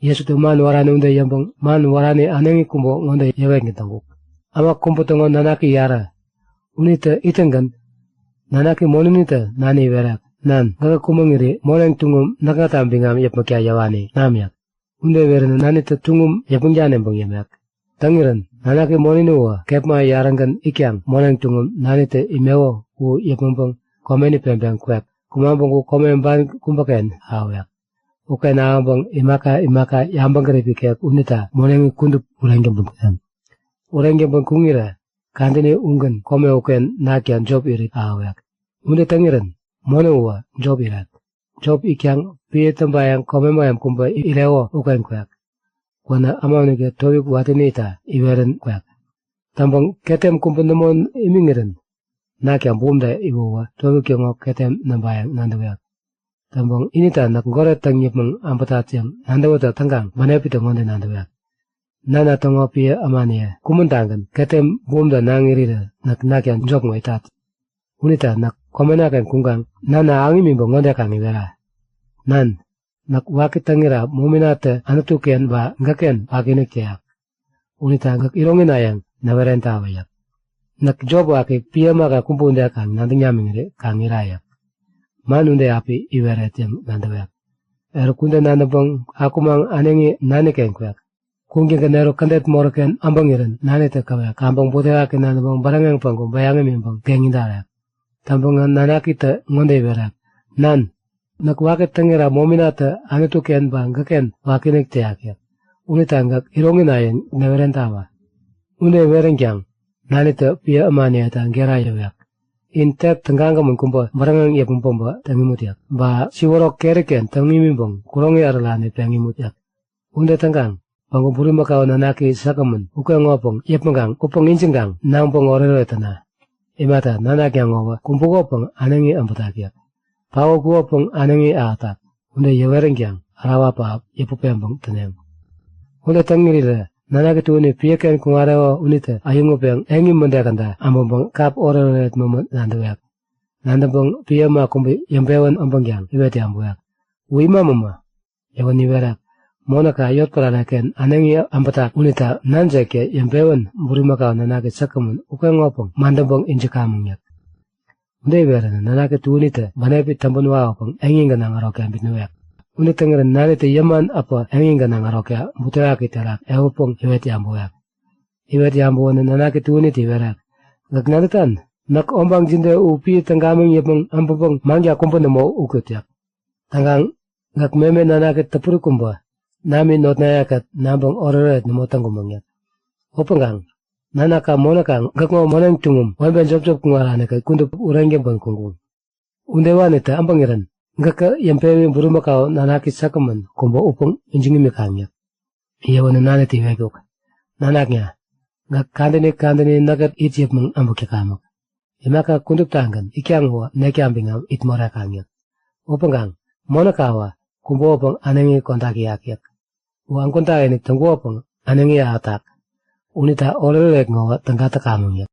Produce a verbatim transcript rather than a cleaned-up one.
Jesutä man wärani ude yäŋpäŋ man wärani äneŋi kubä ŋode yäwetgän täŋkuk; Äma kubä täŋo nanaki yarä. Unitä ittäŋgän nanaki moninitä nani iwerek; Nan, gäkä kumäŋiri moneŋ tuŋum näkŋata biŋam yäpmäkta yäwani nam yäk. Ude iweränä nanitä tuŋum yäpmäŋ daniŋpäŋ yämek. Täŋirän nanaki monini uwä kepma yarägän itkaŋ moneŋ tuŋum nanitä imeko u yäpmäŋpäŋ komeni peŋpeŋ kwek. Kumaŋpäŋ u kome ban kubäken ahäwek. Uken ahäŋpäŋ imaka imaka yabäŋ gärip ikek unita moneŋi kudup ureŋ täŋpän kwek. Ureŋ täŋpän kuŋirä kadäni ugän kome uken nakta jop irit ahäwek. Ude täŋirän mone uwä jop irek. Jop itkaŋ piä täŋpayäŋ kome mähem kubä ireko uken kwek. Kwänä äma unitä towik watäni itta iwerän kwek. Täŋpäŋ ketem kubä nämo imiŋirän nakta bumta iwäwä towik täŋo ketem näŋpayäŋ nadäwek. Täŋpäŋ inita näk goret täŋ yäpmäŋ äbätat yäŋ nadäwätäk täŋkaŋ bänepitä ŋode nadäwek; Nana täŋo piä ämaniye kumän-tagän ketem bumta naŋ irirä näk nakta jop ŋo itat. Unita näk komenaken kuŋkaŋ Nana ahäŋ imiŋpäŋ ŋode kaŋ iwera; Nan, näk waki täŋira mominatä Anutu-ken ba gäkken wakiinik täyak. Unita gäk iroŋina yäŋ näwerentawä yäk. Näk jop waki piä ämaka kubä ude kaŋ nadäŋ namiŋiri kaŋ ira yäk. Man ude api iweret yäŋ nadäwek. Eruk ude nadäŋpäŋ akumaŋ äneŋi naniken kwek. Kuŋtäŋgän eruk kädet moräkken äbäŋirän nanitä käwek kaŋpäŋ butewaki nadäŋpäŋ bäräŋeŋ päŋku bäyaŋ imiŋpäŋ geŋ idarek. Täŋpäŋä nanakitä ŋode iwerek; Nan, näk waki täŋira mominatä Anutu-ken ba gäkken wakiinik täyak yäk. Unita gäk iroŋina yäŋ näwerentawä. Ude iweränkaŋ nanitä piä ämaniyeta gera yäwek; In tek tägagämän kubä bäräŋeŋ yäpmäŋ päbä täŋ imut yäk. Ba siworok keri-ken täŋ imiŋpäŋ kuroŋi ärärani peŋ imut yäk. Ude täŋkaŋ päŋku bulimakau nanaki säkgämän ukeŋopäŋ yäpmäŋkaŋ utpäŋ ijiŋkaŋ naŋpäŋ oretoret täna. Imata, nanakna ŋowä kumbukopäŋ äneŋi äbätak yäk. Paotkukopäŋ äneŋi ahätak. Ude yäweränkaŋ ärawa pähap yäput peŋpäŋ täneŋ. Ude täŋ irirä nanaki tuäni piäken kuŋareko unitä äyäŋutpeŋ eŋi mäde käda äbäŋpäŋ kap oretoret mämä nadäwek. Nadäŋpäŋ piä äma kubä yäŋpewän äbänkaŋ iwet yabäwek; U ima mämä? Yäwän iwerek; Monäka yotpärare-ken äneŋi äbätak unita nanjektä yäŋpewän bulimakau nanaki säkgämän ukeŋopäŋ madäŋpäŋ ijikamäŋ yäk. Ude iweränä nanaki tuänitä bänepi täŋpän wawäpäŋ eŋi gänaŋ ärokta bitnäwek. Ude täŋirän nanitä yäman äpä eŋi gänaŋ ärokta butewaki terak ehutpäŋ iwet yabäwek. Iwet yabäwänä nanaki tuänitä iwerek; Gäk nadätan? Näk obaŋ jide u piä täŋ gamiŋ yäpmäŋ äbäŋpäŋ manka kubä nämo utkut yäk. Täŋkaŋ gäk meme nanaki täpuri kubä, nami notnaye-kät naŋpäŋ oretoret nämo täŋkumäŋ yäk. Upäŋkaŋ nanaka monäka gäkŋo moneŋ tuŋum webe jopjop kuŋarani-kät kudup ureŋ täŋpän kuŋkuŋ. Udewanitä äbäŋirän gäkä yäŋpewi bulimakau nanaki säkgämän kubä utpäŋ ijiŋ imikaŋ yäk. Yäwänä nanitä iwetkuk; Nanakna, gäk kadäni kadäni näkkät it yäpmäŋ äbäk täkamäk. Imaka kuduptagän itkaŋ uwä nekta biŋam it morekaŋ yäk. Upäŋkaŋ monäkawä kumbukopäŋ äneŋi kodak täyak yäk. U ägwäntak-inik täŋkukopäŋ äneŋi ahätak. Unita oretoret ŋowä täga täkamäŋ yäk.